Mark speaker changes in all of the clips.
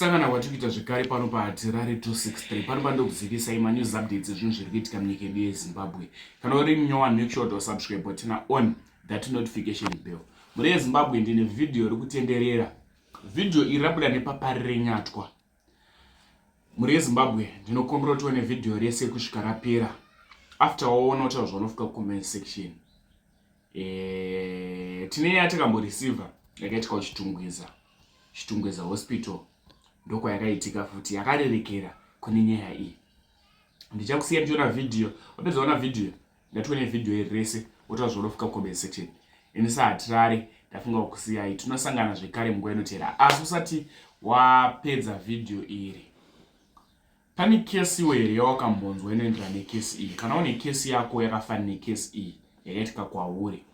Speaker 1: Kusangana kwatiri kuita zvekare pano paHatirare 263 pano pandokuzivisai manews updates ezvinhu zviri kuitika munyika yedu yeZimbabwe. Kana uri munyowani, make sure to subscribe, turn on that notification bell. Mhuri yeZimbabwe, ndine vhidhiyo iri kutenderera. Vhidhiyo iri rabuda nepaParirenyatwa. Mhuri yeZimbabwe, ndinokumbira kuti tione vhidhiyo rese kusvika rapera. After waona, utaura zvaunofika kucomment section. Tine nyaya takamboreceiva yakaitika kuChitungwiza, Chitungwiza Hospital, ndokwayakaitika futi, yakarerekera kune nyaya iyi. Ndichakusiya ndichiona vhidhiyo. Wapedza ona vhidhiyo, ngatione vhidhiyo iri rese, wotaura zvaunofika kucomment section. Ini saHatirare ndafunga kukusiyai, tinosangana zvekare munguva inotera. Asi usati wapedza vhidhiyo iri, pane kesiwo here yawakambonzwa inoenderana nekesi iyi? Kana une kesi yako yakafanana nekesi iyi yakaitika kwauri,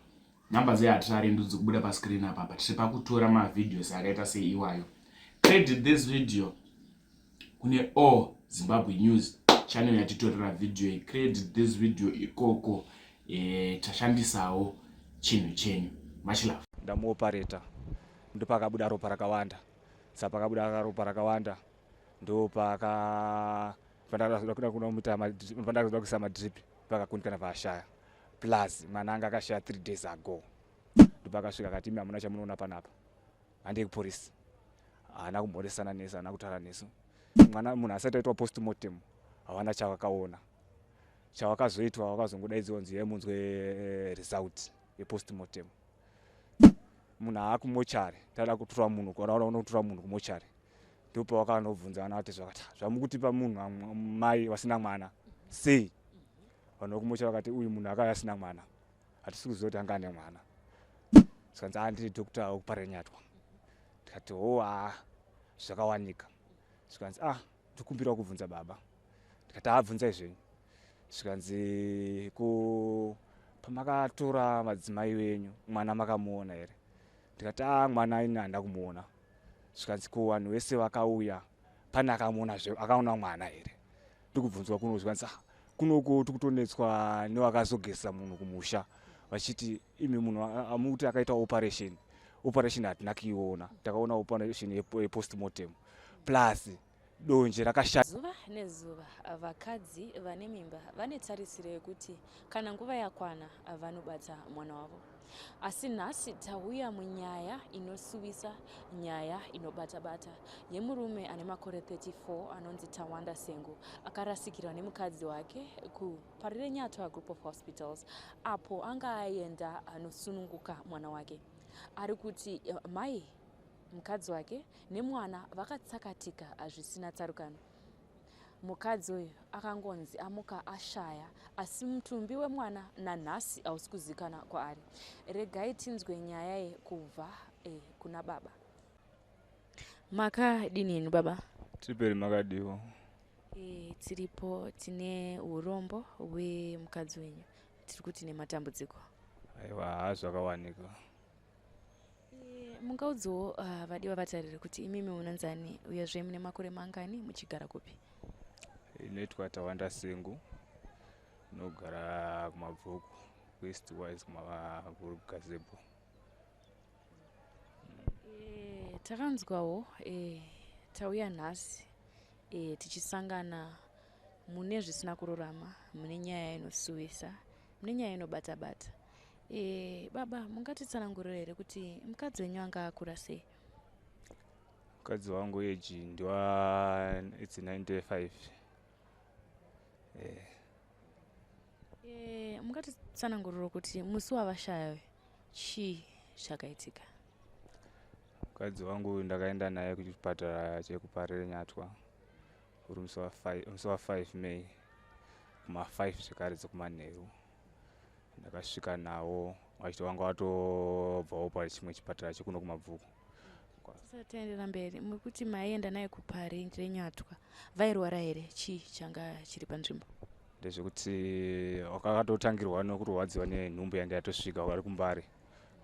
Speaker 1: namba dzeHatirare ndo dzikubuda pascreen apa. Tiri pakutora mavideos akaita seiwayo. Credit this video kune All Zimbabwe News channel yatitorera video iyi. Credit this video ikoko, tashandisawo chinhu chenyu. Much love.
Speaker 2: Ndamuopareta, ndopakabuda ropa rakawanda. Saka pakabuda ropa rakawanda, ndopaka pandakazoda kuisa madrip, pakakundikana, paashaya. Plus mwana anga akashaya 3 days ago. Ndopakasvika akati, "Imi hamuna chamunoona panapa, handei kuporisi." Haana kumhoresana nesu, haana kutaura nesu. Mwana munhu asati aitwa postmortem, havana chavakaona. Chavakazoitwa, vakazongodaidziwa nzi yemunzwe result yepostmortem. Munhu aakumochari, tada kutora munhu, kutora munhu kumochari, ndopawakanobvunza vana vati, "Zvakati zvamukutipa munhu, mai vasina mwana sei?" Vanhu vekumochari vakati, "Uyu munhu akauya asina mwana, hatisi kuziva kuti anga ane mwana." Zikanzi, "A, ndiri doctor wekuParirenyatwa." Tikati, "Ho, a, zvakawanika." Zvikanzi, "Ah, ndikumbirawo kubvunza baba." Ndikati, "Abvunzai zvenyu." Zvikanzi, "Ko pamakatora madzimai venyu, mwana makamuona here?" Ndikati, "A, mwana ini handina kumuona." Zvikanzi, "Ko vanhu vese vakauya, pane akamuona akaona mwana here?" Ndikubvunzwa kuno. Zvikanzi, "Ah, kunoko tikutonetswa nevakazogesa munhu kumusha, vachiti imi munhu amuti akaita operation. Operation hatina kuiona, takaona operation yepostmortem, plus donje rakashata."
Speaker 3: Zuva nezuva vakadzi vane mimba vane tarisiro yekuti kana nguva yakwana vanobata mwana wavo. Asi nhasi tauya munyaya inosuwisa, nyaya inobata-bata yemurume ane makore 34 anonzi Tawanda Sengu, akarasikirwa nemukadzi wake kuParirenyatwa Group of Hospitals apo anga aenda anosununguka mwana wake. Ari kuti mai, mukadzi wake nemwana vakatsakatika zvisina tsarukano. Mukadzi uyu akangonzi amuka ashaya, asi mutumbi wemwana nanhasi hausi kuzikana kwaari. Regai tinzwe nyaya iyi kubva kuna baba. Makadini henyu, baba?
Speaker 2: Tiperi, makadiwo?
Speaker 3: Tiripo, tine urombo hwemukadzi wenyu, tiri kuti nematambudziko.
Speaker 2: Aiwa, haa, zvakawanika.
Speaker 3: Mungaudzawo vadiwa vatariri kuti imimi munonzani, uyezve mune makore mangani, muchigara kupi?
Speaker 2: Inoitwa Tawanda Sengu, inogara kuMabvuku, West Wise, kumagazebo.
Speaker 3: Takanzwawo tauya nhasi tichisangana mune zvisina kururama, mune nyaya inosuwisa, mune nyaya inobata bata. Baba, mungatitsanangurira here kuti mukadzi wenyu anga akura sei?
Speaker 2: Mukadzi wangu age ndiwa, it's 95.
Speaker 3: Mungatitsanangurira kuti musi wavashaya chii chakaitika?
Speaker 2: Mukadzi wangu ndakaenda naye kuchipatara chekuParirenyatwa uri musi wa5 May, kuma5 zvekare dzekumanheru. Ndakasvika nawo vachiti vanga vatobvawo pachimwe chipatara chekuno kuMabvuku.
Speaker 3: Tisati taendera mberi, muri kuti maienda naye kuParirenyatwa, vairwara here? Chii changa chiri panzvimbo?
Speaker 2: Ndezvekuti wakatotangirwa nokurwadziwa nenhumbu yanga yatosvika vari kuMbare,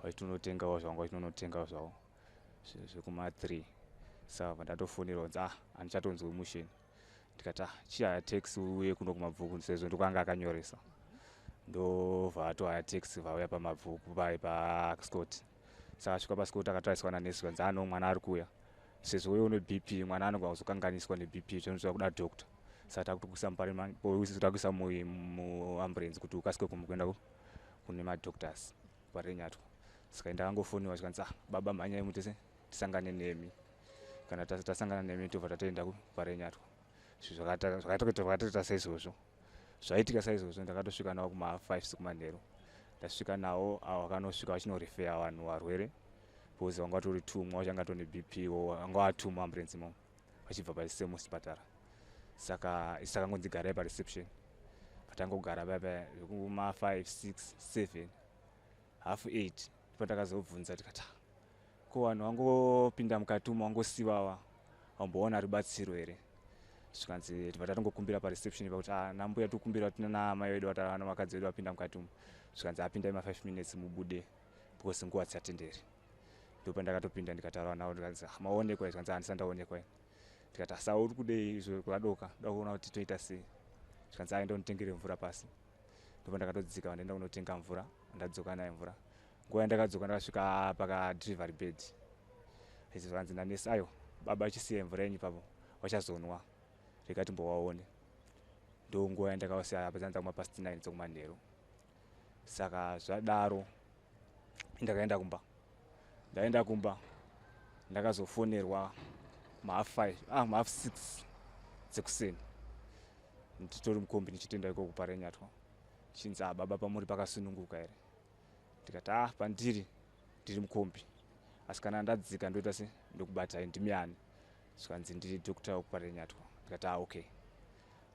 Speaker 2: vachitonotengawo zvavanga vachinonotenga zvavo zvekuma3. Saka ndatofonерwa kunzi, "Ah, handichatonzwi musheni." Ndikati, "Ah, chihaya taxi uye kuno kuMabvuku," sezvo ndokwanga akanyoresa. Ndobva atohaya taxi, vauya paMabvuku pai paScott. Saka asvika paScott, akatariswa nanesi, kanzi, "Ano mwana ari kuuya." Sezvo uye une BP, mwana anogona kuzokanganiswa neBP, zvinozoda kuda doctor. Saka takutokuisa takuisa muambulance kuti ukasike kuenda kune madoctors parenyatwa. Saka ndakangofoniwa zvikanzi, ah, baba, mhanyai mutese tisangane nemi. Kana tasangana nemi, tobva tatoenda kuparenyatwa. Zvakatoita saizvozvo, zvaitika saizvozvo. Ndakatosvika navo kuma5 kumanheru. Ndasvika navo, avo vakanosvika vachinorefera vanhu varwere, because vanga vatori two, mumwe wacho anga atori neBP, vanga vatwo muambulance imomo vachibva pasemo chipatara. Saka isu takangonzi garai pareception. Patangogara paya paya kuma5, 6, 7, half 8, patakazobvunza tikati, ah, ko vanhu vangopinda mukati umo vangosivawa vamboona rubatsiro here? Zvikanzi tibva tatongokumbira pareception pakuti, ah, nambuya, tikumbira tina namai vedu, vakadzi vedu vapinda mukati umu. Zvikanzi apindai ma5 minutes mubude, because nguva dzisatenderi. Ndopandakatopinda ndikataura navo, ndikanzi, ah, maonekwa? Zvikanzi handisati ndaonekwa. Ndikati, asa uri kudei izvo kwadoka da kuona kuti toita sei? Zvikanzi aenda unditengere mvura pasi. Ndopandakatodzika, ndaenda kunotenga mvura, ndadzoka naye mvura. Nguva yandakadzoka, ndakasvika pakadelivery bed. Zvikanzi nanesi, ayo baba, chisiya mvura yenyu ipapo, vachazonwa, rega timbovaone. Ndo nguva yandakavasiya apa, dzanza kuma past 9 dzokumanheru. Saka zvadaro ndakaenda kumba. Ndaenda kumba, ndakazofonerwa mahalf 5, ah, mahalf 6 dzekuseni, nditori mukombi ndichitoenda ikoko parenyatwa, chinzi, ah, baba, pamuri pakasununguka here? Ndikati, ah, pandiri ndiri mukombi, asi kana ndadzika ndoita se ndokubatai. Ndimi ani? Zvikanzi ndiri doctor wekuparenyatwa. Ndikati, ah, okay.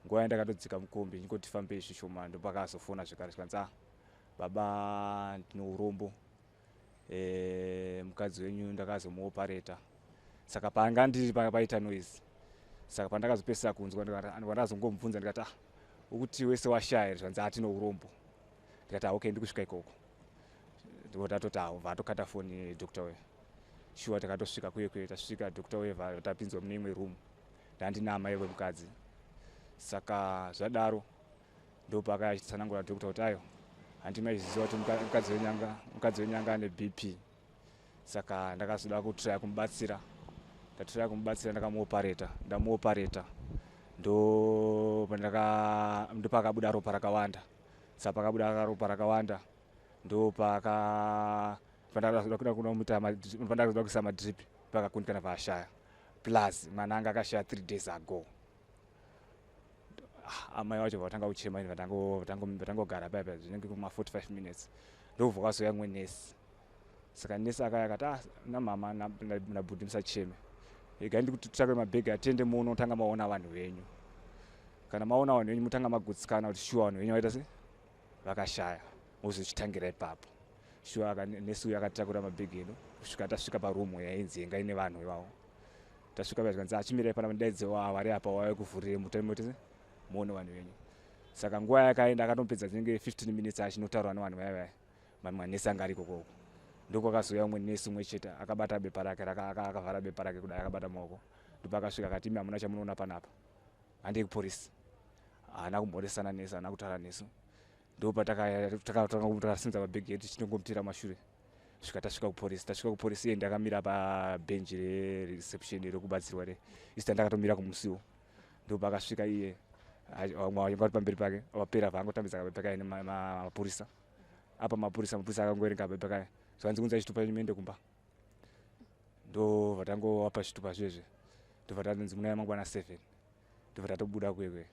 Speaker 2: Nguva yandakatodzika mukombi, ndingoti fambei zvishoma, ndopakazofona zvekare, zvikanzi, ah, baba, ndine urombo, mukadzi wenyu ndakazomuopareta. Saka panga ndiri paita noise, saka pandakazopedzisa kunzwa, ndakazongomubvunza ndikati, ah, ukuti wese washaya here? Zvanzi atine urombo. Ndikati, ah, okay, ndikusvika ikoko. Ndotatoti bva atokata foni doctor uyo. Shuwa takatosvika kuye kuye. Tasvika, doctor uyo tapinzwa mune imwe room, ndandina amai vemukadzi. Saka zvadaro ndopakaya achitsanangura doctor kuti, ayo, handi maizviziva kuti mukadzi wenyanga ane BP. Saka ndakazoda kutraya kumubatsira. Ndatraya kumubatsira, ndakamuopareta. Ndamuopareta, ndopakabuda ropa rakawanda. Saka pakabuda ropa rakawanda, ndopaka pandakazoda kuisa madrip, pakakundikana, vaashaya. Plus mwana anga akashaya 3 days ago. Ah, amai vacho vatanga kuchema. Vatangogara paya paya zvinenge kuma 45 minutes, ndobva kwazouya mumwe nesi. Saka nesi akaya akati, ah, namama nabhudhi, musacheme, regai ndikuti titakure mabhegi atende muno, tanga maona vanhu venyu. Kana maona vanhu venyu, mutanga magutsikana kuti shuwa vanhu venyu vaita se vakashaya, mozochitangira ipapo. Shuwa nesi uyu akatakura mabhegi edu kusvika tasvika parumu yainzi yanga ine vanhu ivavo. Tasvika paya, zvikanzi, achimirai pana, ndaidzewa vari apa, wauya kuvhurire mutemotese muone vanhu venyu. Saka nguva yakaenda, akatopedza dzinenge 15 minutes achinotaura nevanhu vaya vaya, manesi anga ari ikokoko. Ndokwakazouya umwe nesi umwe chete, akabata bepa rake, akavhara bepa rake kudai, akabata maoko. Ndopakasvika akati, imi hamuna chamunoona panapa, handei kuporisi. Haana kumhoresana nesu, haana kutaura nesu. Ndopatakasimudza mabhegi edu tichinongomutira mashure svika tasvika kuporisi. Tasvika kuporisi, iye ndakamira pabhenji rereception rekubatsirwa re isi tandakatomira kumusiwo. Ndopakasvika iye, vamwe vanga vari pamberi pake vapera, vaangotambidza kabepa kaye nemapurisa apa. Mapurisa akangoerenga kabepa kaya, zvanzi, kunzi chitupa chenyu muende kumba. Ndo vatangovapa chitupa zvezve, ndobva tatonzi munaya mangwana 7. Ndobva tatobuda kwekwe.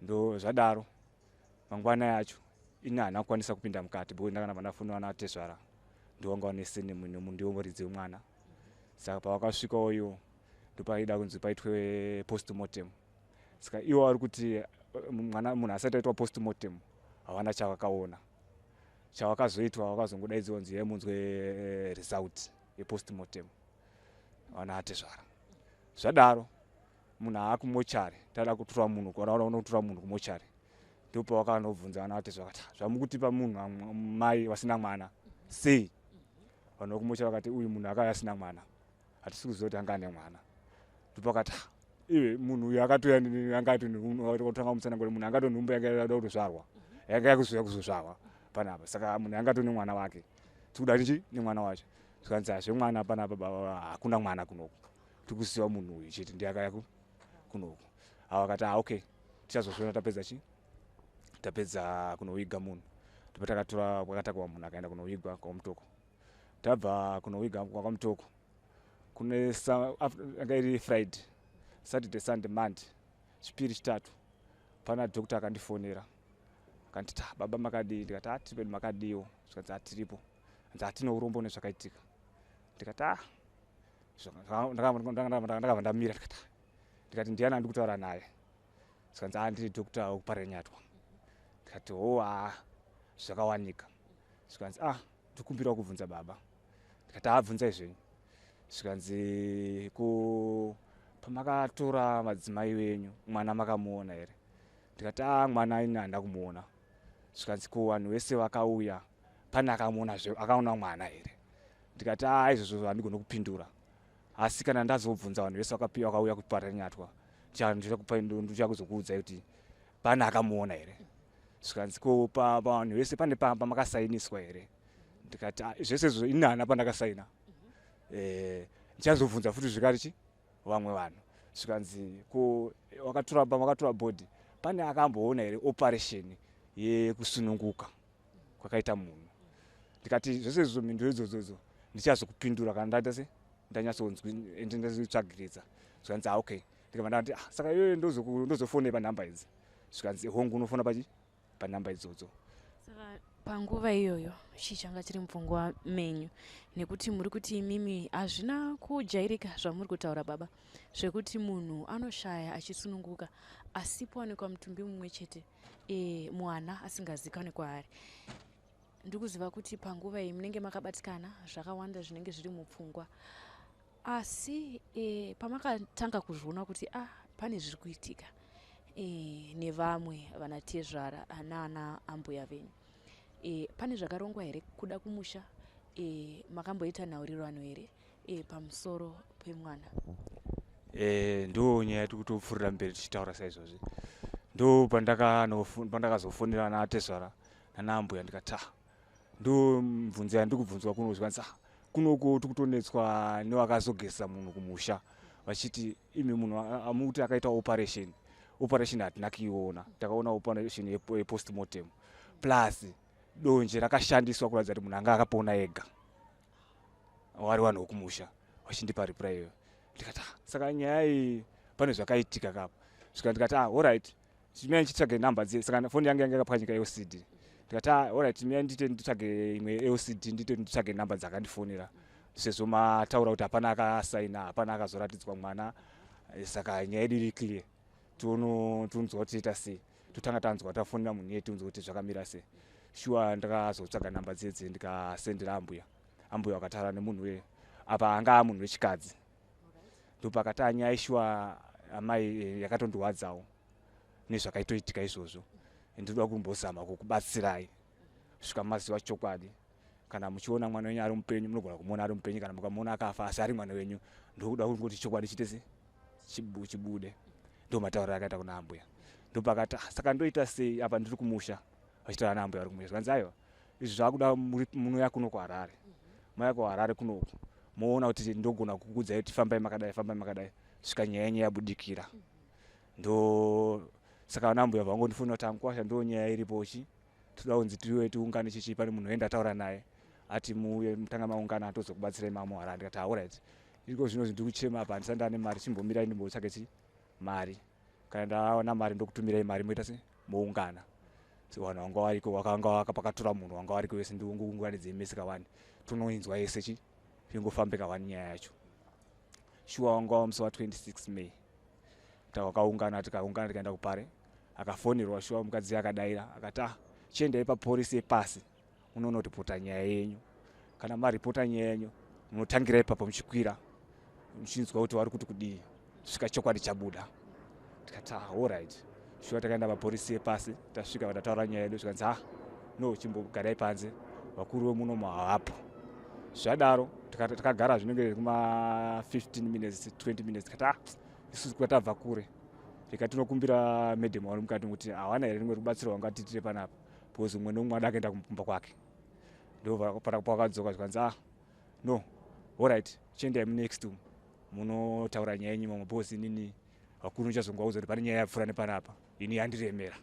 Speaker 2: Ndo zvadaro, mangwana yacho ini handina kukwanisa kupinda mukati because ndakana pandafoniwa natezvara, ndiwanga wanese ndiwo muridzi wemwana. Saka pavakasvikawo iwo, ndopaida kunzi paitwe postmortem. Saka iwo vari kuti mwana munhu asati aitwa postmortem havana chavakaona. Chavakazoitwa, vakazongodaidziwa kunzi yemunzwe result yepostmortem vana atezvara. Zvadaro munhu aakumochari, tada kutora munhu, kunotora munhu kumochari. Ndopawakanobvunza vana vatezvara vakati, zvamukutipa munhu mai vasina mwana sei? Vanhu vekumochari vakati, uyu munhu akauya asina mwana, hatisi kuziva kuti anga ane mwana. Ndopakati, iwe, munhu uyu akatoya angatotanga kumutsanangura, munhu angatonhumbu yanga yada kutozvarwa, yanga yakuzouya kuzozvarwa panapa. Saka munhu angatone mwana wake, tikuda chi nemwana wacho. Zvikanzi, hazvemwana panapa, hakuna mwana kunoku. Tikuziva munhu uyu chete ndiye akaya kunoku. Avo akati ah, okay, tichazozviona tapedza chi tapedza kunoviga munhu. Ndipo takatora kwakatakwa munhu akaenda kunovigwa kwaMutoko. Tabva kunoviga kwaMutoko kune anga iri Friday, Saturday, Sunday, Monday, Chipiri, Chitatu, pana doctor akandifonera akanditi, "Ta baba, makadii?" Ndikati, "Ah, tiri pedu, makadiwo?" Zvikanzi, "Hatiripo." Anzi, "Hatina urombo nezvakaitika." Ndikati, "Ah." Ndakabva ndamira, ndikati, "Ah." Ndikati, "Ndiani andi kutaura naye?" Zvikanzi, "A, ndiri doctor wekuParenyatwa." Ndikati, "O, a, zvakawanika." Zvikanzi, "Ah, ndikumbirawo kubvunza baba." Ndikati, "Abvunzai zvenyu." Zvikanzi, "Ko pamakatora madzimai venyu, mwana makamuona here?" Ndikati, "A, mwana ini handina kumuona." Zvikanzi, "Ko vanhu vese vakauya, pane akamuona akaona mwana here?" Ndikati, "A, izvozvo handigoni kupindura, asi kana ndazobvunza vanhu vese vakauya kuParenyatwa, ndichakuzokuudzai kuti pane akamuona here." Zvikanzi, "Ko pavanhu vese pane pamakasainiswa here?" Ndikati, "Ah, zvese izvo ini hana pandakasaina. Ndichazobvunza futi zvekare chi vamwe vanhu." Zvikanzi, "Ko wakatora pamakatora body, pane akamboona here operation yekusununguka kwakaita munhu?" Ndikati, "Zvese izvo, mhinduro idzodzo ndichazokupindura kana ndaita se ndanyatsonzwi ende ndazotsvagiridza." Zvikanzi, "Ah, okay." Ndikabva ndati, "Ah, saka iyoyo ndozofone panhamba idzi?" Zvikanzi, "Hongu, unofona pachi panhamba idzodzo."
Speaker 3: Saka panguva iyoyo chii changa chiri mupfungwa menyu? Nekuti muri kuti imimi hazvina kujairika zvamuri kutaura baba, zvekuti munhu anoshaya achisununguka, asi powanikwa mutumbi mumwe chete, mwana asingazikanwi kwaari. Ndikuziva kuti panguva iyi munenge makabatikana, zvakawanda zvinenge zviri mupfungwa, asi pamakatanga kuzviona kuti ah, pane zviri kuitika nevamwe vanatezvara naana ambuya venyu, pane zvakarongwa here kuda kumusha? Makamboita nhaurirano here pamusoro pemwana?
Speaker 2: Ndo nyaya yatiri kutopfuurira mberi tichitaura saizvozvi. Ndo pandakazofonera natezvara nanaambuya, ndikati, "Ah, ndo mibvunzo yandiri kubvunzwa kuno." Zvikanzi, "Ah, kunoko tiri kutonetswa nevakazogesa munhu kumusha, vachiti imi munhu amuti akaita operation. Operation hatina kuiona, takaona operation yepostmortem, plus donje rakashandiswa kuratidza kuti munhu anga akapona ega." Wari vanhu vokumusha vachindipa reply iyoyo. Ndikati, "Ah, saka nyaya iyi pane zvakaitika kapa." Svika ndikati, "Ah, alright, chimai ndichitsvage nhamba dziye." Saka foni yangu yanga yakapwanyika LCD. Ndikati, "Ah, alright, mia ndite nditsvage imwe LCD, ndite nditsvage nhamba dzakandifonera, sezvo mataura kuti hapana akasaina, hapana akazoratidzwa mwana. Saka nyaya yedu iri clear, tionzwa kuti toita sei. Totanga tanzwa, tafonera munhu iye, tionzwa kuti zvakamira sei." Shuwa ndakazotsvaga nhamba dzedze, ndikasendera ambuya. Ambuya vakataura nemunhu uye, apa anga munhu wechikadzi. Ndopakati, "Anyaya shuwa amai, yakatondirwadzawo nezvakaitoitika izvozvo. Ndinoda kumbozama kukubatsirai kusvika maziva chokwadi. Kana muchiona mwana wenyu ari mupenyu, munogona kumuona ari mupenyu. Kana mukamuona akafa asi ari mwana wenyu, ndokuda kungoti chokwadi chiite se chibude." Ndo matauriro akaita kuna ambuya. Ndopakati, "Ah, saka ndoita sei? Apa ndiri kumusha." Vachitaura naambuya vari kumusha. Zvikanzi, "Aiwa, izvi zvakuda munouya kuno kuHarare. Mauya kuHarare kunoku, moona kuti ndogona kukuudzai kuti fambai makadai, fambai makadai, svika nyaya yenyu yabudikira." Ndo saka vana ambuya vangondifonera kuti, "Ankwasha, ndo nyaya iripo chi toda kunzi tiuye tiungane chichi. Pane munhu wenda taura naye, ati muuye mutanga maungana, tozokubatsirai mamuHarare." Ndikati, "Alright, iko zvino ndiri kuchema apa, handisati ndane mari. Chimbomirai ndimbotsvake chi mari. Kana ndawana mari, ndokutumirai mari, moita se moungana." So vanhu vanga variko, vakanga pakatora munhu vanga variko vese, ndingounganidzei mese kawani, tonoinzwa yese chi ingofambe kawani nyaya yacho. Shuwa wanga wa musi wa26 May takaungana, tikaungana, tikaenda kuPare. Akafonerwa shuwa mukadzi akadaira, akati, "Ah, chiendai paporisi yepasi, munonoripota nyaya yenyu. Kana maripota nyaya yenyu, munotangira ipapo muchikwira, muchinzwa kuti vari kuti kudii, svika chokwadi chabuda." Tikati, "Ah, alright." Shuwa takaenda paporisi yepasi. Tasvika, vatataura nyaya yedu. Zvikanzi, "Ah, no, chimbogarai panze, vakuru vemunomo havapo." Zvadaro takagara zvinenge kuma 15 minutes, 20 minutes. Tikati, "Ah, isusu kwatabva kure, rega tinokumbira madam vari mukati kuti hawana here rimwe rubatsiro vangatiitire panapa, because umwe neumwe ada kuenda kumba kwake." Ndo pakadzoka, zvikanzi, "Ah, no, alright, chiendai munext room." Munotaura nyaya yenyu imomo because inini vakuru ndichazongovaudza kuti pane nyaya yapfuura nepanapa, ini yandiremera.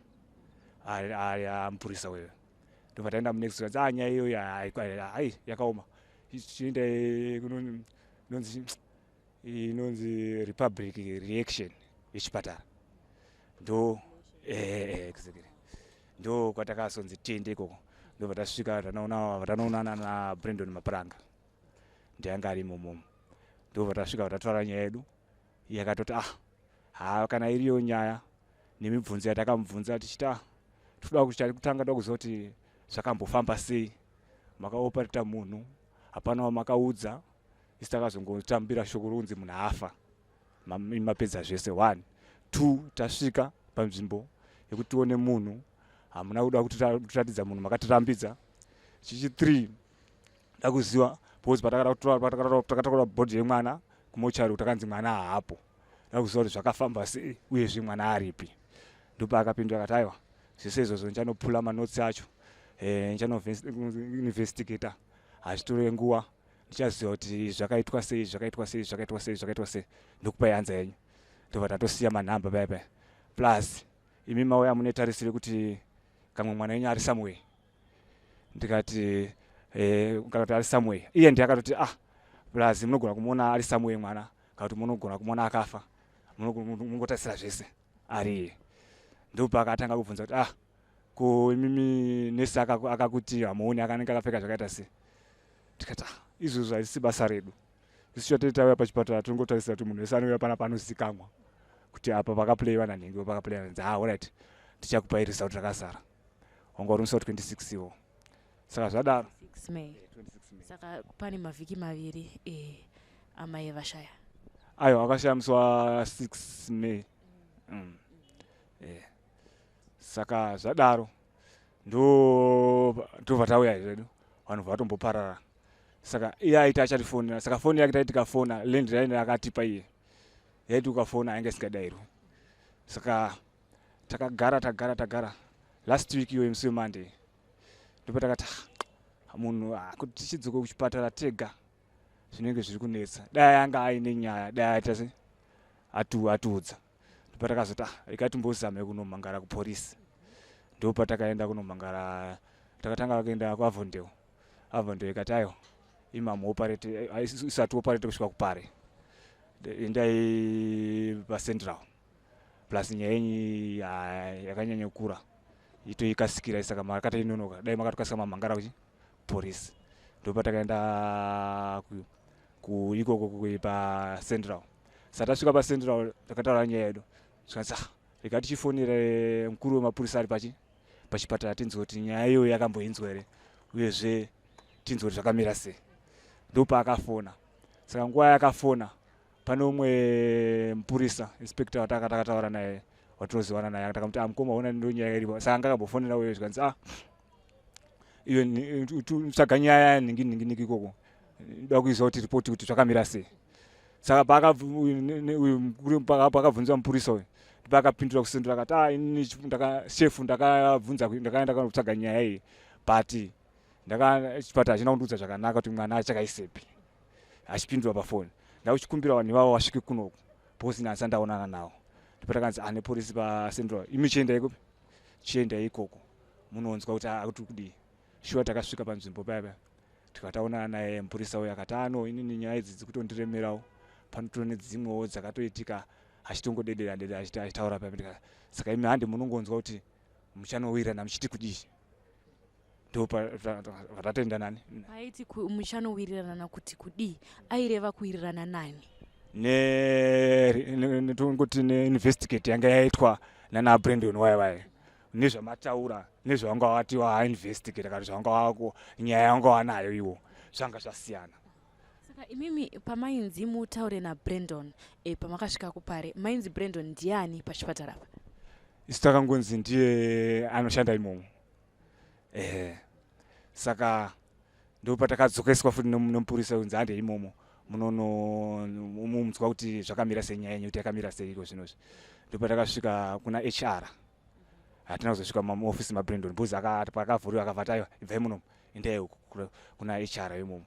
Speaker 2: Mupurisa wewe ndobva taenda munext kanzi ah, nyaya iyoyo hai yakaoma, chienda inonzi inonzi republic reaction yechipatara ndo exactly ndo kwatakazonzi tiende ikoko. Ndobva tasvika, tanoonana naBrandon Mapranga, ndianga ari imomomo. Ndobva tasvika, tataura nyaya yedu, yakatoti ah, ha, kana iriyo nyaya nemibvunzo yatakamubvunza tichiti ah, toda kutanga toda kuziva kuti zvakambofamba sei, makaopareta munhu, hapana wamakaudza, isi takazongotambira shoko rokunzi munhu afa, mapedza zvese. One, two, tasvika panzvimbo yekuti tione munhu, hamuna kuda kutiratidza munhu, makatirambidza. Chichi three, da kuziva because patakatora body yemwana kumochari takanzi mwana haapo, da kuziva kuti zvakafamba sei, uyezve mwana aripi. Ndopaakapindura akati aiwa, zvese izvozvo ndichanopula manotsi acho, ndichanoinvestigata, hazvitore nguva, ndichaziva kuti zvakaitwa sei, zvakaitwa sei, zvakaitwa sei, zvakaitwa sei, ndokupai answer yenyu. Ndobva tatosiya manhamba paya paya. Plus imi mauya mune tarisiro yekuti kamwe mwana wenyu ari somewhere. Ndikati kana kuti ari somewhere, iye ndiye akatoti ah, plus munogona kumuona ari somewhere mwana, kana kuti munogona kumuona akafa, mungotarisira zvese ari iye. Ndopaakatanga kubvunza kuti ah, ko imimi nesi akakuti hamuoni akanenge akapfeka zvakaita sei? Tikati ah, izvozvo hazvisi basa redu, isu chatei tauya pachipatara tinongotarisira kuti munhu wese anouya panapa anozikanwa kuti apa pakaplayiwa nanhingi, pakaplayiwa nanzi. Ah, alright, tichakupai result rakazara. Wanga uri musi wa 26 iwo. Saka zvadaro
Speaker 3: 6 May. Saka pane mavhiki 2 amai vashaya.
Speaker 2: Aiwa, akashaya musi wa 6 May. Saka zvadaro ndo ndobva tauya zvedu, vanhu vatomboparara. Saka iye aiti achatifonera, saka foni yake taiti tikafona, landline akatipa iye yaiti ukafona ainge isingadairwi. Saka takagara, tagara, tagara. Last week iyoyo musi weMonday ndipo takati ah, munhu ah, kuti tichidzoke kuchipatara tega zvinenge zviri kunetsa, dai anga aine nyaya dai aita se atiudza. Ndipo takazoti ah, ikatimbozame kunomhangara kuporisi. Ndipo patakaenda kunomhangara, takatanga kuenda kuAvondale. Avondale ikati aiwa, imamuoperate isati operate kusvika kuPare, endai paCentral, plus nyaya yenyu yakanyanya kukura, itoikasikirai, saka makatoinonoka, dai makatokasika mamhangara kuchi kupolisi. Ndopatakaenda ikoko paCentral. Saka tasvika paCentral takataura nyaya yedu, zvikanzi ah, rega tichifonere mukuru wemapurisa ari pachi pachipatara tinzwe kuti nyaya iyoyo yakamboinzwa here, uyezve tinzwe kuti zvakamira sei. Ndopaakafona. Saka nguva yakafona pane umwe mupurisa inspector wataka takataura naye, watinozivana naye, takamuti ah, mukoma, ona ndo nyaya iripo. Saka anga akambofonera uyo, zvikanzi ah, iyo tsvaga nyaya yanhingi nhingi nhingi ikoko, da kuiziva kuti ripoti kuti zvakamira sei. Saka paakabvunzwa mupurisa uyu, paakapindura kusendura akati ah, inini shefu ndakabvunza, ndakaenda kutsvaga nyaya iyi, but chipatara hachina kundiudza zvakanaka kuti mwana achakaisepi. Achipindura pafoni, ndakuchikumbira vanhu ivavo vasvike kunoku because ini handisati ndaonana navo. Ndipo takanzi ah, nepolisi paCentral, imi chiendai kupi, chiendai ikoko munonzwa kuti akuti kudii. Shuwa takasvika panzvimbo paya paya, tikataonana naye mupurisa uyo, akati ano ah, inini nyaya idzi dzikutondiremerawo, panoto nedzimwewo dzakatoitika, achitongodedera dedera achitaura paya. Saka imi handi munongonzwa kuti muchanowirirana muchiti kudii. Ndo nani.
Speaker 3: Aiti muchanowirirana kuti kudii, aireva kuwirirana nani?
Speaker 2: Tongoti neinvestigate yanga yaitwa nana Brandon waya waya, nezvamataura, nezvavanga wati wainvestigate, kana zvavanga wako nyaya yavanga wanayo iwo, zvanga zvasiyana.
Speaker 3: Saka imimi pamainzi mutaure naBrandon, pamakasvika kuPare, mainzi Brandon ndiani pachipatara apa?
Speaker 2: Isu takangonzi ndiye anoshanda imomo. Ehe, saka ndopatakadzokeswa futi nomupurisa kunzi hande imomo munonomunzwa kuti zvakamira sei, nyaya yenyu kuti yakamira sei iko zvinozvi. Ndopatakasvika kuna HR. Hatina kuzosvika muofisi maBrandon because pakavhuriwa akavati aiwa, ibvai munomu, endai kuna HR imomo.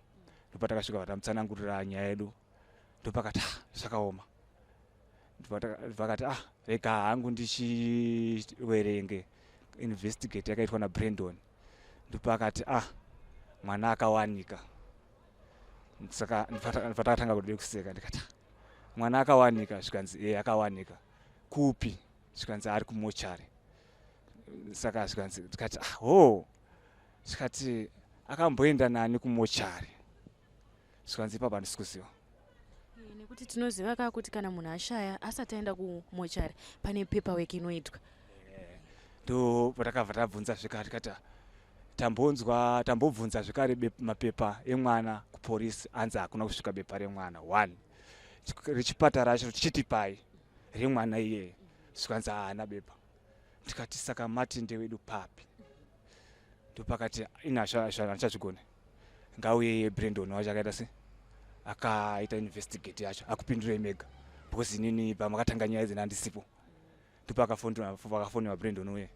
Speaker 2: Ndopatakasvika vatamutsanangurira nyaya yedu. Ndopakati ah, zvakaoma. Vakati ah, rega hangu ndichiverenge investigate yakaitwa naBrandon. Ndopakati ah, mwana akawanika. Saka patakatanga kude kuseka ndikati ah, mwana akawanika zvikanzi e akawanika kupi zvikanzi ari kumochari saka zvikanzi ndikati ah, ho zvikati akamboenda nani kumochari zvikanzi ipapa handisi kuziva
Speaker 3: eh, nekuti tinoziva ka kuti kana munhu ashaya asati aenda kumochari pane paperwork inoitwa
Speaker 2: eh, ndo patakabva tabvunza zvekare tikati tambonzwa tambobvunza zvekare mapepa emwana kuporisi anzi hakuna kusvika bepa remwana one rechipatara acho tichitipai remwana iyeye zvikanzi haana bepa ndikati saka mati ndewedu papi ndopakati ini handichazvigone ngauye iye brandon wacho akaita se akaita investigate yacho akupindurei mega because inini pamakatanga nyaya idzi ndandisipo ndopakafoniwa brandon uye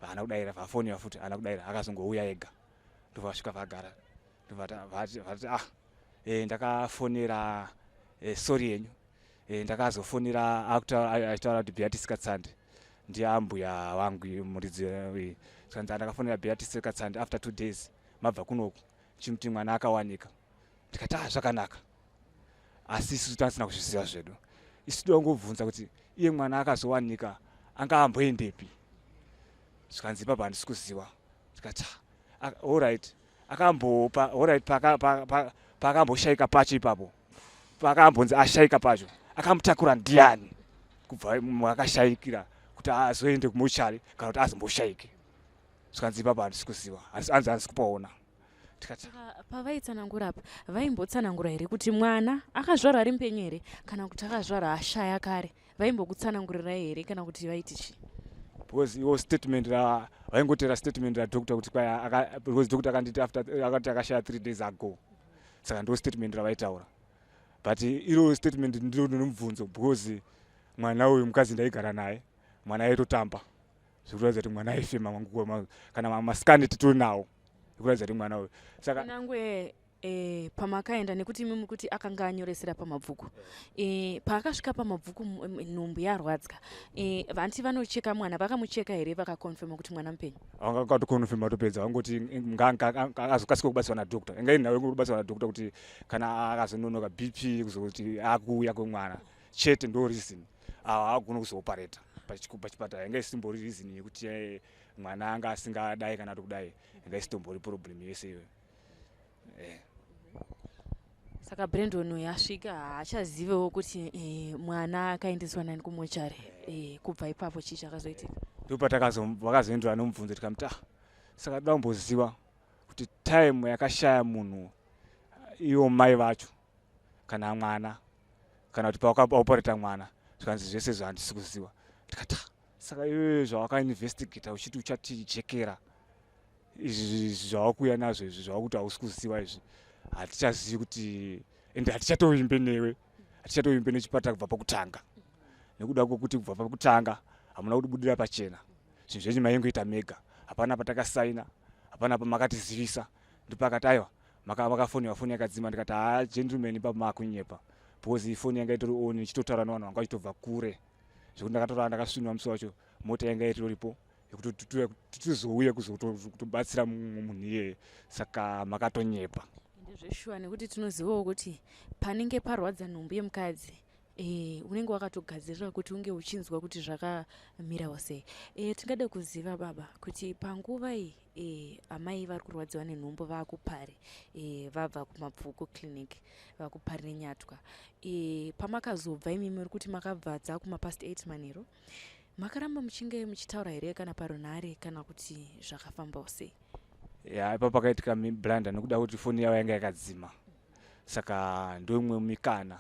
Speaker 2: haana kudaira vafoniwa futi haana kudaira akazongouya ega ndovasvika vagara ndovati ah eh, ndakafonera eh, sorry yenyu eh, ndakazofonera achitaura kuti Beatrice Katsande ndiye ambuya vangu muridzi eh, zvikanzi ndakafonera Beatrice Katsande after two days mabva kunoku chimuti mwana akawanika ndikati ah zvakanaka asi isu tasina kuzviziva zvedu isu toda kungobvunza kuti iye mwana akazowanika anga amboendepi zvikanzi ipapa handisi kuziva ndikati ah, allright akambopa alright paakamboshaika pacho ipapo paakambonzi ashaika pacho akamutakura ndiani kubva akashaikira kuti azoende kumochari kana kuti azomboshaike zvikanzi ipapo handisi kuziva hanzi handisi kupaona
Speaker 3: tikati pavaitsanangura apa vaimbotsanangura here kuti mwana akazvarwa ari mupenyu here kana kuti akazvarwa ashaya kare vaimbokutsanangurirai here kana kuti vaiti chii
Speaker 2: because iwo statement ra vaingotera statement radoctor kuti kwai because doctor akanditi after akati akashaya three days ago saka ndo statement ravaitaura but iro statement ndiro ndinomubvunzo because mwana uyu mukadzi ndaigara naye mwana aitotamba zvekuratidza kuti mwana aifema kana masikani titori nawo ekuratidza kuti mwana uyu
Speaker 3: saka nangwe e, pamakaenda nekuti imi mukuti akanga anyoresera pamabvuku e, paakasvika pamabvuku nhumbu yarwadzwa e, vanti vanocheka mwana vakamucheka here vakakonfirma kuti mwana mupenyu
Speaker 2: vakatokonfirma topedza vangoti azokasika kubatsirwa nadoctor inga inhau yekubatsirwa nadoctor kuti kana akazononoka bp kuzoti akuuya kwemwana chete ndo reason haagona kuzoopareta pachipatara inga isimbori reason yekuti eh, mwana anga asingadai kana kuti kudai inga isitombori problem yese iyoyo
Speaker 3: eh. Saka Brandon uyu asvika haachazivewo kuti eh, mwana akaendeswa nani kumochari eh, kubva ipapo chii chakazoitika?
Speaker 2: Ndopatakazoendera nomubvunzo tikamuti ah, saka toda kumboziva kuti time yakashaya munhu ivo mai vacho kana mwana kana kuti pawakaoperata mwana zvikanzi zvese izvo handisi kuziva tikati ah, saka iwewe zvawakainvestigata uchiti uchatijekera izvi zvawakuuya nazvo izvi zvawakuti hausi kuziva izvi hatichazivi kuti ende hatichatovimbe newe hatichatovimbe nechipatara kubva pakutanga nekuda kwekuti kubva pakutanga hamuna kutibudira pachena zvinhu zvenyu maingoita mega hapana patakasaina hapana pamakatizivisa ndipakati aiwa makafoniwa foni yakadzima ndikati haa gentleman ipapo makunyepa because foni yanga itori on ichitotaura nevanhu vanga vachitobva kure zvekuti ndakatora ndakasvinwa musi wacho mota yanga itoripo yekuti tizouye kuzotobatsira munhu iyeye saka makatonyepa
Speaker 3: ndezveshuwa nekuti tinozivawo kuti panenge parwadza nhumbu yemukadzi e, unenge wakatogadzirira kuti unge uchinzwa kuti zvakamirawo sei e, tingade kuziva baba kuti panguva iyi e, amai vari kurwadziwa nenhumbu vakupari e, vabva kumabvuku clinic vakupari nenyatwa e, pamakazobva imimi muri kuti makabva dzakumapast 8 manheru Makaramba muchinge muchitaura here kana parunhare kana kuti zvakafambawo sei?
Speaker 2: Ya, ipapo pakaitika blanda nekuda kuti foni yavo yanga yakadzima saka ndoimwe mikana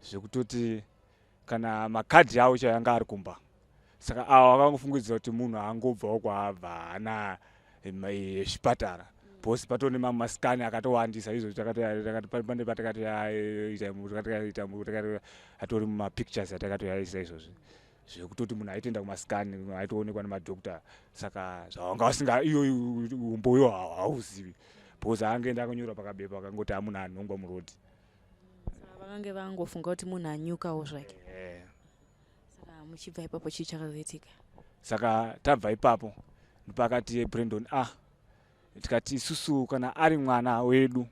Speaker 2: zvekutoti kana makadhi avo chaiyo anga ari kumba saka avo vakangofungidzira kuti munhu angobvawo kwaabva haana zvipatara because patone mamwe masikani akatowandisa izvo pane patakatoyaita atori mumapictures atakatoyaisa izvozvi zvekutoti munhu aitoenda kumasikani aitoonekwa nemadoctor saka zvawanga vasinga iyo umboyo hauzivi because angaenda akanyora pakabepa akangoti amunhu anhongwa muroad.
Speaker 3: Vakange vangofunga kuti munhu anyukawo zvake. Saka muchibva ipapo chii chakazoitika?
Speaker 2: Saka tabva ipapo ndopakati Brandon ah tikati isusu kana ari mwana wedu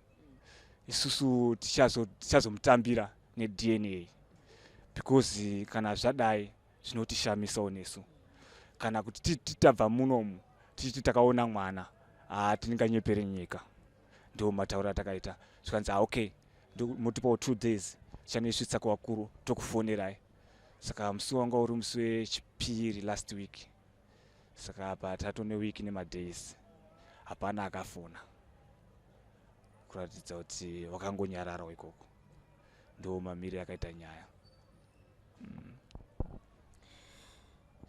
Speaker 2: isusu tichazomutambira tichazo neDNA because kana zvadai zvinotishamisawo nesu kana kuti titabva munomu tichiti takaona mwana haa tininganyepere nyika. Ndo matauro atakaita zvikanzi ah, okay motipawo 2 days tichanoisvitsa kuvakuru tokufonerai. Saka musi wanga uri musi wechipiri last week, saka apa tatone week nemadays hapana akafona kuratidza kuti wakangonyararawo ikoko. Ndo mamiri akaita nyaya.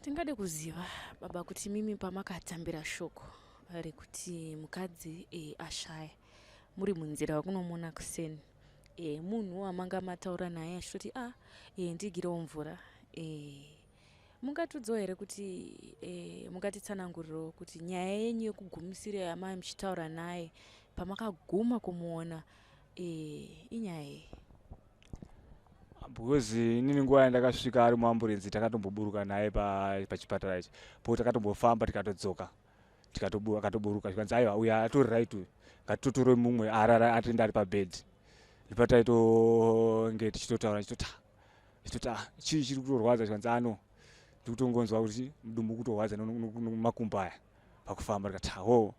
Speaker 3: Tingade kuziva baba kuti mimi pamakatambira shoko rekuti mukadzi ashaya muri munzira wekunomuona kuseni, munhu wamanga mataura naye achitoti ah, ndigirewo mvura, mungatudzawo here kuti mungatitsanangurirawo kuti nyaya yenyu yekugumisira yamai muchitaura naye pamakaguma kumuona inyaya yei?
Speaker 2: Because inini nguva yandakasvika ari muamburenzi takatomboburuka naye pachipatara ichi po takatombofamba tikatodzoka akatoburuka zvikanzi aiwa uyu atori right uyu ngatitotore mumwe arara atenda ari pabed. Ndipataitonge tichitotaura tichitoti ah, chii chiri kutorwadza? Zvikanzi ano ndikutongonzwa kuti mudumbu kutorwadza nemakumbo aya pakufamba. Ndikati ho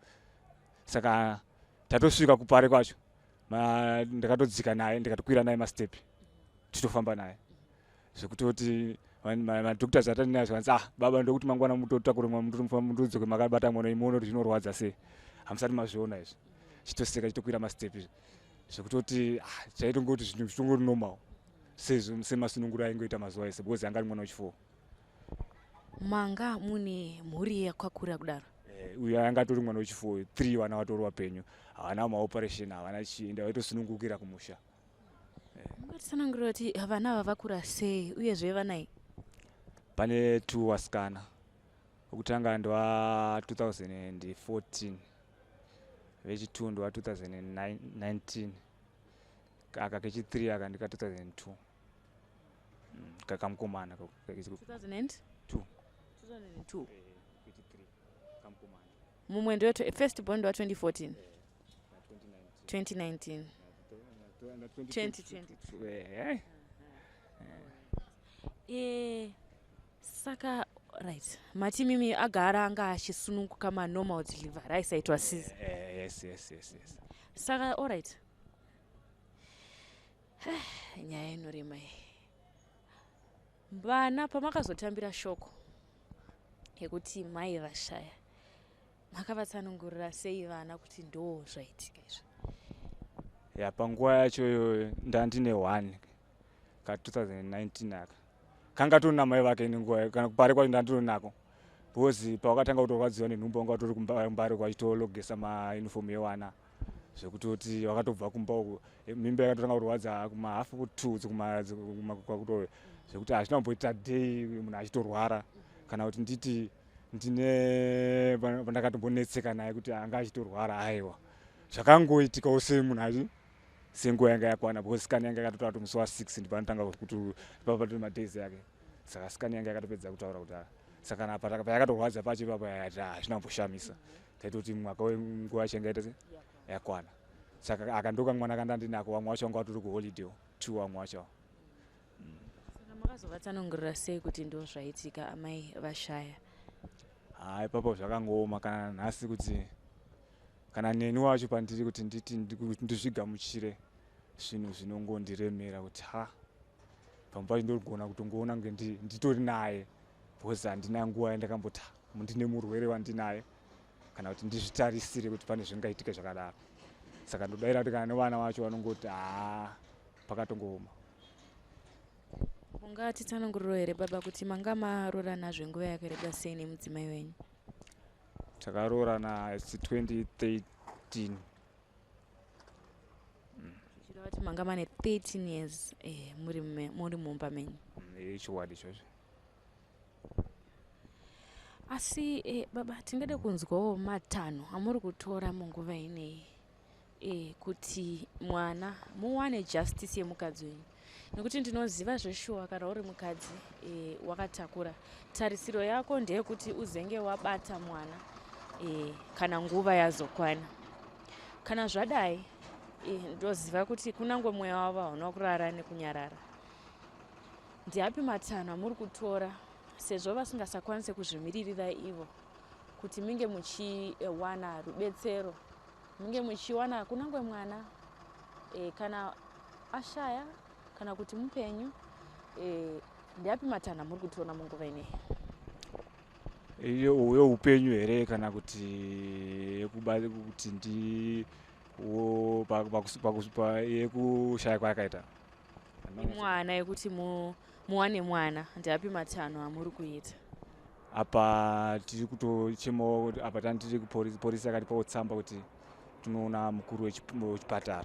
Speaker 2: saka tatosvika kupare kwacho ndakatodzika naye ndikatokwira naye mastepi tichitofamba naye zvekutoti madoctors atani naye zvikanzi ah baba ndokuti mangwana mutotakure mutodzoke makabata mwana imuone kuti zvinorwadza sei, hamusati mazviona izvi. Chitoseka chitokwira mastepi zvekutoti ah, chaitongoti zvinhu zvitongori normal sezvo semasununguro aingoita mazuva ese because anga ari mwana wechi4.
Speaker 3: Manga mune mhuri yakakura kudaro?
Speaker 2: Uyu anga atori mwana wechi4, 3 vana vatori vapenyu, havana maoperation, havana chii, ende vaitosunungukira kumusha.
Speaker 3: Mungatitsanangurira kuti vana ava vakura sei uyezve vanai?
Speaker 2: Pane 2 vasikana, wekutanga ndewa 2014, vechi2 ndewa 2019, aka kechi3 aka ndika 2002, kakamukomana.
Speaker 3: 2002? 2002 mumwe ndewe first born ndewa 2014, 2019, 2022. Saka right, mati mimi agara anga achisununguka manormal delivery aisaitwa sizi?
Speaker 2: Yes.
Speaker 3: Saka alright, nyaya inorema iyi. Vana pamakazotambira shoko yekuti mai vashaya, makavatsanangurira sei vana kuti ndo zvaitika izvi?
Speaker 2: Ya, panguva yacho iyoyo ndandine 1 ka 2019 aka kanga tori namai vake nenguva kana kupare kwacho ndanditori nako because pawakatanga kutorwadziwa nenhumbu wanga utori kumbare kwachitologesa mauniform evana zvekutoti wakatobva kumba uku mimba yakatotanga kurwadza kumahafu 2 kwakuto zvekuti hazvina kumboita day munhu achitorwara kana kuti nditi ndine pandakatombonetseka naye kuti anga achitorwara. Aiwa, zvakangoitikawo semunhu achi senguva yanga yakwana because scan yanga yakatotaura kuti musi wa6 ndipanotanga kuti papatori madays yake. Saka scan yanga yakatopedza kutaura kuti saka kana payakatorwadza pacho ipapo hazvina kumboshamisa, taitoti mwaka wenguva yacho yanga yaita se yakwana. Saka aka ndoka mwana kanda ndinako, vamwe vacho vanga vatori kuholiday two vamwe vacho.
Speaker 3: Saka makazovatsanangurira sei kuti ndo zvaitika, amai vashaya?
Speaker 2: Haa, ipapo zvakangooma kana nhasi kuti kana neni wacho pandiri kuti nditi ndizvigamuchire zvinhu zvinongondiremera kuti ha pamwe pacho ndogona kutongoona kunge nditori naye because handina nguva yandakamboti ndine murwere wandinaye kana kuti ndizvitarisire kuti pane zvingaitike zvakadaro. Saka ndodaira kuti kana nevana vacho vanongoti haa pakatongooma.
Speaker 3: Ungatitsananguriro here baba kuti manga maroorana zvenguva yakareba sei nemudzimai wenyu?
Speaker 2: Takaroorana 2013.
Speaker 3: Zvichireva kuti manga mane 13 years muri mumba menyu?
Speaker 2: Ichokwadi ichozvo.
Speaker 3: Asi baba, tingade kunzwawo matanho amuri kutora munguva ineyi kuti mwana muwane justice yemukadzi wenyu. Nekuti ndinoziva zveshuwa kana uri mukadzi e, wakatakura tarisiro yako ndeyekuti uzenge wabata mwana e, kana nguva yazokwana. Kana zvadai e, ndoziva kuti kunangwe mweya wavo hauna kurara nekunyarara. Ndiapi matanho amuri kutora sezvo vasingasakwanise kuzvimiririra ivo kuti minge muchiwana rubetsero munge muchiwana kunangwe mwana e, kana ashaya kana kuti mupenyu e, ndeapi matanho amuri kutoona munguva ineyi?
Speaker 2: Yeupenyu here kana kuti kuti ndi yekushaya kwaakaita
Speaker 3: mwana yekuti muwane mwana ndeapi matanho amuri kuita?
Speaker 2: Apa tiri kutochemawo kuti apa tani tiri kupolisi, polisi yakatipawo tsamba kuti tinoona mukuru wechipatara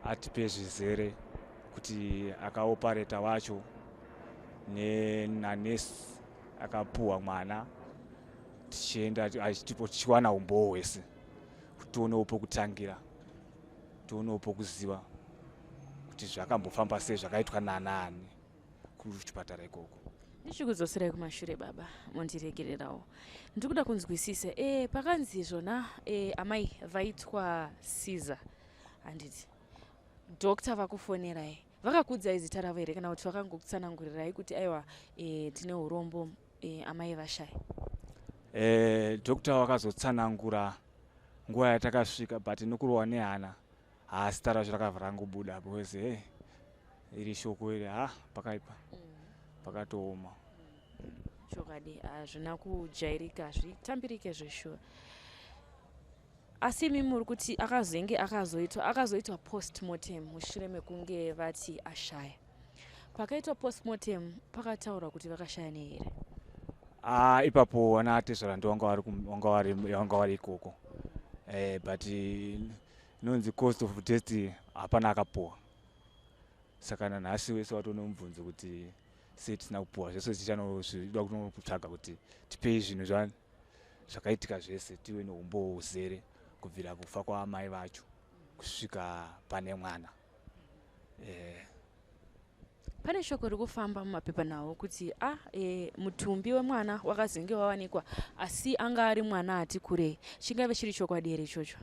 Speaker 2: atipe zvizere kuti akaopareta wacho nanesi akapuhwa mwana tichienda tichiwana umbowo hwese kuti tionewo pokutangira tionewo pokuziva kuti zvakambofamba sei zvakaitwa nanaani kuchipatara ikoko.
Speaker 3: Ndichikudzoserai kumashure baba, mondiregererawo. Ndiri kuda kunzwisisa e, pakanzi zvona e, amai vaitwa Caesar handiti doctor vakufonerai vakakuudzai zita ravo here kana kuti vakangokutsanangurirai kuti aiwa e, tine urombo e, amai vashaya?
Speaker 2: E, doctor vakazotsanangura nguva yatakasvika but nokurohwa nehana haa zita racho rakabva rangobuda because hey, iri shoko iri ha pakaipa pakatooma.
Speaker 3: Chokwadi hazvina kujairika, hazvitambirike zveshuwa. Asi imi muri kuti akazenge akazoitwa akazoitwa postmortem mushure mekunge vati ashaya. Pakaitwa postmortem pakataurwa kuti vakashaya nei here?
Speaker 2: Ah, ipapo vana atezvara ndo vanga vari ikoko eh, but inonzi cost of test hapana akapuwa, saka nanhasi wese watone mubvunzo kuti sei tisina kupuwa zvese. Tichanozvida kunotsvaga kuti tipei zvinhu zvani zvakaitika zvese, tive neumbowo huzere kubvira kufa kwaamai vacho kusvika pane mwana eh.
Speaker 3: Pane shoko riri kufamba mumapepanhau kuti a e, mutumbi wemwana wakazenge wawanikwa asi anga ari mwana ati kurei. Chingave chiri chokwadi here ichocho?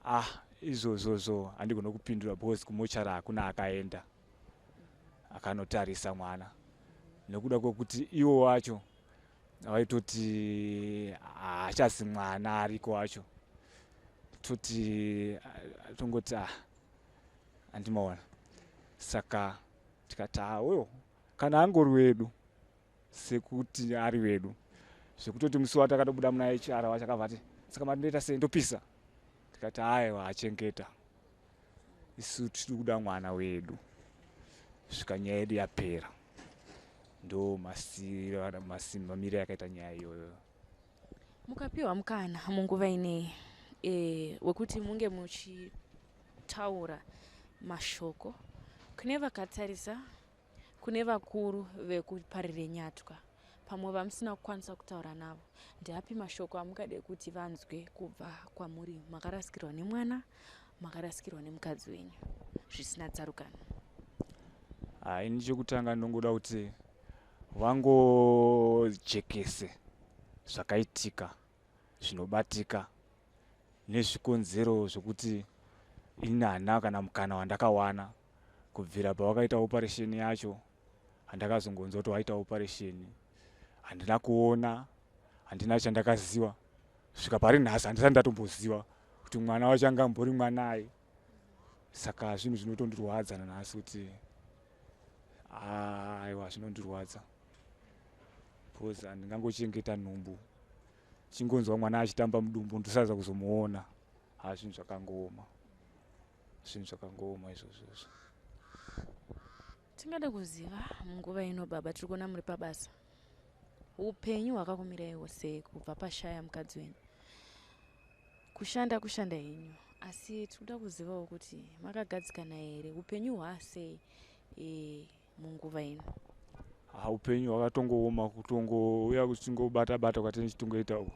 Speaker 2: Ah, izvozvozvo handigona kupindura because kumochari hakuna akaenda akanotarisa mwana nekuda kwekuti iwo wacho vaitoti haachazi mwana ariko wacho, toti tongoti ah, handimaona. Saka tikati uyo kana angori wedu sekuti ari wedu, zvekutoti musi watakatobuda muna HR wacho akabva ati saka matindoita sei, ndopisa? Tikati aiwa, achengeta, isu tiri kuda mwana wedu svika nyaya yedu yapera. Ndo mamiriro yakaita nyaya iyoyo.
Speaker 3: Mukapiwa mukana munguva ineyi e, wekuti munge muchitaura mashoko kune vakatarisa, kune vakuru vekuparire nyatwa pamwe vamusina kukwanisa kutaura navo, ndeapi mashoko amungade kuti vanzwe kubva kwamuri? Makarasikirwa nemwana, makarasikirwa nemukadzi wenyu zvisina tsarukano.
Speaker 2: Ini chekutanga ndinongoda kuti vangojekese zvakaitika zvinobatika nezvikonzero zvokuti ini handina kana mukana wandakawana kubvira pavakaita operation yacho. Handakazongonzwa kuti waita operation, handina kuona, handina chandakaziva kusvika pari nhasi. Handisati ndatomboziva kuti mwana wacho anga ambori mwanai. Saka zvinhu zvinotondirwadza nanhasi kuti aiwa, zvinondirwadza because handingangochengeta nhumbu, chingonzwa mwana achitamba mudumbu ndosadza kuzomuona. Ha, zvinhu zvakangooma, zvinhu zvakangooma izvozvozvo.
Speaker 3: Tingada kuziva munguva ino baba, tiri kuona muri pabasa, upenyu hwakakumiraiwo sei kubva pashaya mukadzi wenyu? Kushanda kushanda henyu, asi tiri kuda kuzivawo kuti makagadzikana here, upenyu hwasei e, munguva ino?
Speaker 2: Ha, upenyu hwakatongooma, kutongouya kuchingobata bata kwatine chitongoita uku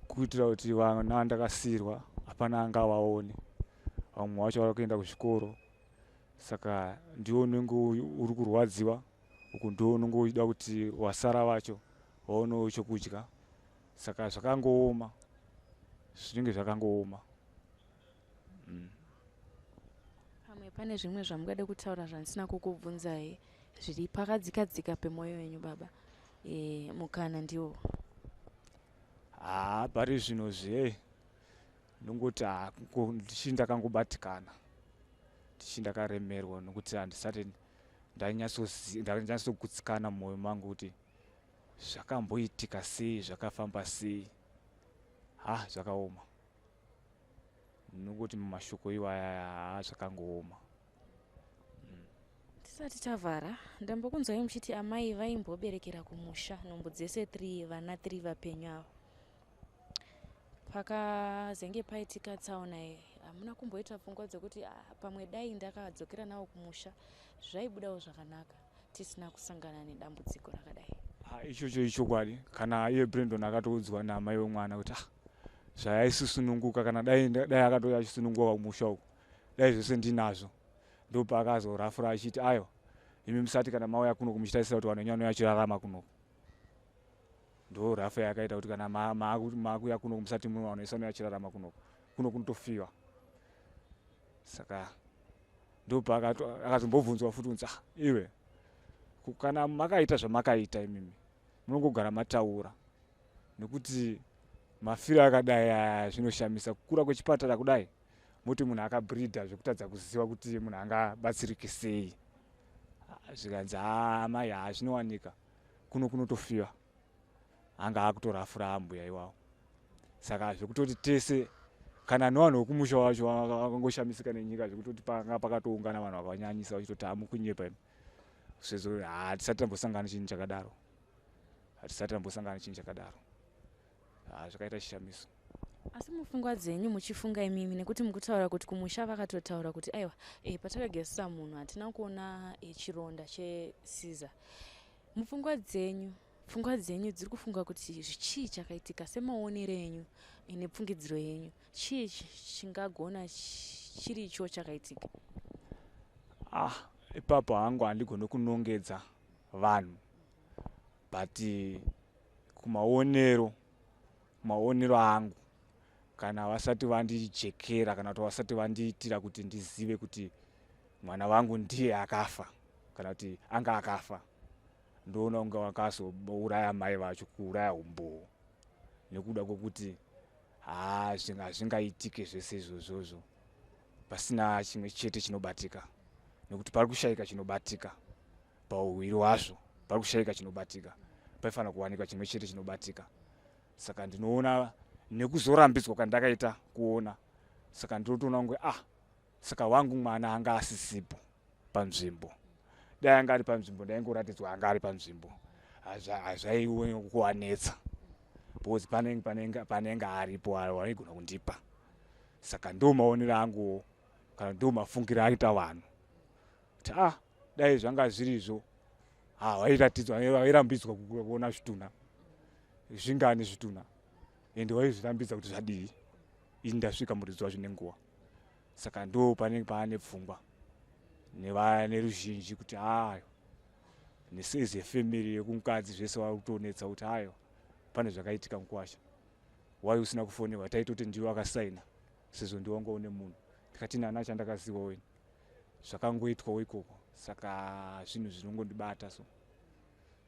Speaker 2: kuitira kuti vana ndakasiyirwa hapana angavaone. Vamwe vacho vari kuenda kuzvikoro. Saka ndiwo unenge uri kurwadziwa uku ndiwo unenge uchida kuti wasara vacho vaonewo chokudya. Saka zvakangooma, zvinenge zvakangooma.
Speaker 3: Pamwe pane zvimwe zvamungade kutaura zvandisina kukubvunzai zviri pakadzikadzika pemwoyo wenyu baba. E, mukana ndiwo.
Speaker 2: Haa pari zvino zve ndongoti haa ndichii ndakangobatikana ndichii ndakaremerwa nokuti handisati ndanyatsogutsikana mumwoyo mangu kuti zvakamboitika sei zvakafamba sei ha zvakaoma nokoti mumashoko iwaya haa zvakangooma.
Speaker 3: Tisati tavhara, ndambokunzwai muchiti amai vaimboberekera kumusha nhumbu dzese 3 vana 3 vapenyu ava. Pakazenge paitika tsaona iyi, hamuna kumboita pfungwa dzekuti ah, pamwe dai ndakadzokera nawo kumusha zvaibudawo zvakanaka tisina kusangana nedambudziko rakadai?
Speaker 2: Ah, ichocho ichokwadi. Kana iye Brendon akatoudzwa naamai wemwana kuti ah, zvayaisusununguka kana dai dai akatouya achisununguka kumusha uku dai zvese ndinazvo. Ndopaakazorafura achiti aiwa, imi musati kana mauya kunoku muchitarisira kuti vanhu venyu vanouya vachirarama kunoku. Ndo rafu yakaita kuti kana maakuya kunoku musati mune vanhu vese vanouya vachirarama kunoku, kuno kunotofiwa. Saka ndopaakazombobvunzwa futi kunzi ah, iwe kana makaita zvamakaita imimi munongogara mataura nekuti mafiro akadai aya zvinoshamisa kukura kwechipatara kudai moti munhu akabreeder zvekutadza kuziva kuti munhu angabatsirike sei. Zvikanzi haa mai haa zvinowanika kuno kunotofiwa. Anga akutorafura ambuya iwawo. Saka zvekutoti tese kana nevanhu vekumusha wacho vakangoshamisika nenyika zvekutoti panga pakatoungana vanhu vakanyanyisa vachitoti hamukunyepa imi. Sezvo hatisati tambosangana chinhu chakadaro. Hatisati tambosangana chinhu chakadaro. Ah, zvakaita chishamiso.
Speaker 3: Asi mupfungwa dzenyu muchifunga imimi nekuti mukutaura kuti kumusha vakatotaura kuti aiwa e, patakagezesa munhu hatina kuona e, chironda chesiza. Mupfungwa dzenyu pfungwa dzenyu dziri kufunga kuti chii chakaitika semaonero enyu e, nepfungidziro yenyu chii chingagona chiricho chakaitika?
Speaker 2: Ah, ipapo hangu handigone kunongedza vanhu but kumaonero maonero angu kana vasati vandijekera kana kuti vasati vandiitira kuti ndizive kuti mwana wangu ndiye akafa kana kuti anga akafa ndoona kunge vakazouraya mai vacho kuuraya umbowo nekuda kwekuti haa hazvingaitike zvese izvozvozvo pasina chimwe chete chinobatika nekuti pari kushaika chinobatika pauhwiri hwazvo pari kushaika chinobatika paifanira kuwanikwa chimwe chete chinobatika saka ndinoona nekuzorambidzwa kwandakaita kuona saka ndinotoona kunge ah saka wangu mwana anga asisipo panzvimbo dai anga ari panzvimbo ndaingoratidzwa anga ari panzvimbo hazvaikuwanetsa because panenge panenge panenge aripo waigona kundipa saka ndo maonero anguwo kana ndo mafungiro aita vanhu kuti ah dai zvanga zvirizvo ah wairatidzwa wairambidzwa kuona zvitunha zvingani zvitunha ende waizvirambidza kuti zvadii ini ndasvika muridzi wacho nenguva saka ndo panenge paane pfungwa neruzhinji kuti hayo nesezi yefamily yekumukadzi zvese wakutonetsa kuti hayo pane zvakaitika mukwasha wai usina kufonerwa taitoti ndiwe wakasaina sezvo ndiwe wanga une munhu ndikati nana chandakaziva weni zvakangoitwawo ikoko saka zvinhu zvinongondibata so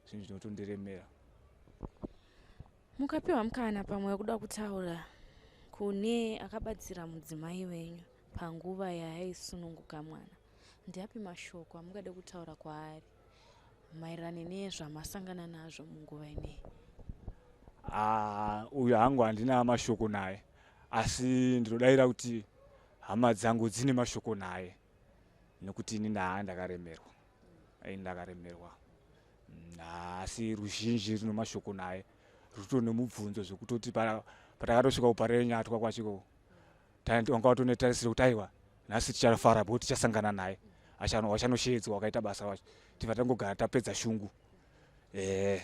Speaker 2: zvinhu zvinotondiremera.
Speaker 3: Mukapiwa mukana pamwe wekuda kutaura kune akabatsira mudzimai wenyu panguva yaaisununguka mwana, ndeapi mashoko amungade kutaura kwaari maererano nezvamasangana nazvo munguva ineyi?
Speaker 2: Ah, uyu hangu handina mashoko naye asi ndinodaira kuti hama dzangu dzine mashoko naye nekuti ini ndaa ndakaremerwa ini ndakaremerwa asi ruzhinji rine mashoko naye ruto nemubvunzo zvekutoti patakatosvika kuparenyatwa kwacho wanga watonetarisiro kuti aiwa nhasi tichafara bo tichasangana naye wachanoshedzwa wakaita basa wacho tibva tangogara tapedza shungu eh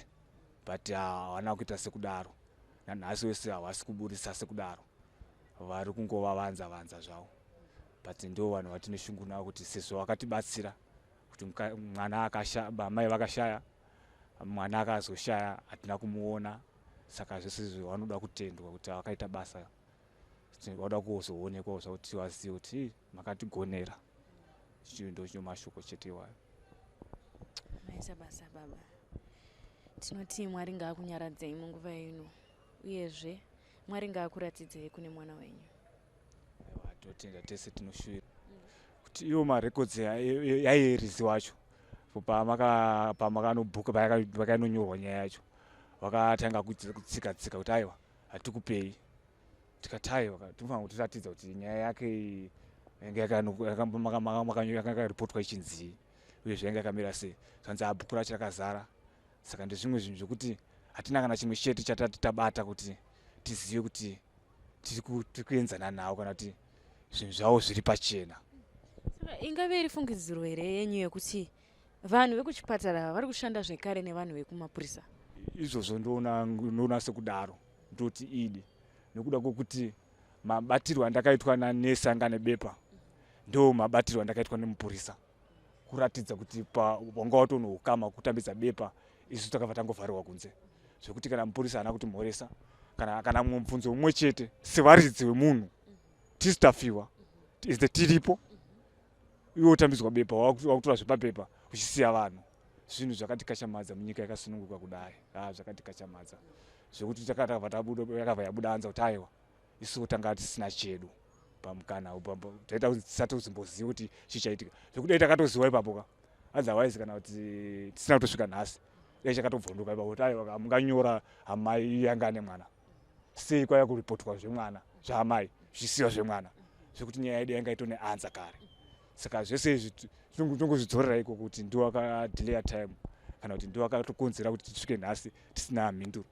Speaker 2: but hawana kuita sekudaro nanhasi wese hawasi kuburitsa sekudaro vari kungovavanza vanza zvavo. But ndo vanhu vatine shungu navo kuti sezvo vakatibatsira kuti mwana akashaya, amai vakashaya, mwana akazoshaya, hatina kumuona. Saka zvese izvi vanoda kutendwa kuti vakaita basa, vanoda kuzoonekwawo zvakuti vazive kuti makatigonera. Ndo chino mashoko chete iwayo.
Speaker 3: Maita basa baba. Tinoti Mwari ngaakunyaradzei munguva ino, uyezve Mwari ngaakuratidzei kune mwana wenyu.
Speaker 2: Aiwa, totenda tese. Tinoshuvira kuti iwo marecords yairizi wacho pamakanobhuka, pakainonyorwa nyaya yacho, vakatanga kutsika tsika kuti aiwa, hatikupei. Tikati aiwa, tinofanira kutiratidza kuti nyaya yake iyi yanga yakaripotwa ichinzii, uyezve yanga yakamira sei. Zvanzi abhuku racho rakazara. Saka ndezvimwe zvinhu zvekuti hatina kana chimwe chete chatati tabata kuti tizive kuti tiri kuenzana nawo kana kuti zvinhu zvavo zviri pachena.
Speaker 3: Saka ingave iri fungidziro here yenyu yekuti vanhu vekuchipatara vari kushanda zvekare nevanhu vekumapurisa?
Speaker 2: Izvozvo ndoona sekudaro. Ndoti idi nekuda kwokuti mabatirwo andakaitwa nanesi anga nebepa ndo mabatirwo andakaitwa nemupurisa, kuratidza kuti wanga watonoukama kutambidza bepa. Isu takabva tangovharirwa kunze, zvekuti kana mupurisa haana kutimhoresa kana mumwe mubvunzo mumwe chete. Sevaridzi vemunhu tisi tafiwa iste tiripo, iwe utambidzwa bepa, wakutora zvepapepa uchisiya vanhu. Zvinhu zvakatikashamadza munyika yakasununguka kudai. Ha, zvakatikashamadza zvekuti takabva tabuda, yakabva yabuda anza kuti aiwa, isu tanga tisina chedu pamukana, taita kuti tisatozimboziva kuti chichaitika. Zvekudai takatoziva ipapo ka, otherwise kana kuti tisina kutosvika nhasi, dai chakatobvunduka ipapo kuti aiwa, munganyora amai yanga ane mwana sei, kwaiva kuripotwa zvemwana zvaamai zvichisiwa zvemwana, zvekuti nyaya yedu yanga itone anza kare. Saka zvese izvi tinongozvidzorera ikoko kuti ndiwo akadelaya time kana kuti ndiwo akatokonzera kuti tisvike nhasi tisina mhinduro.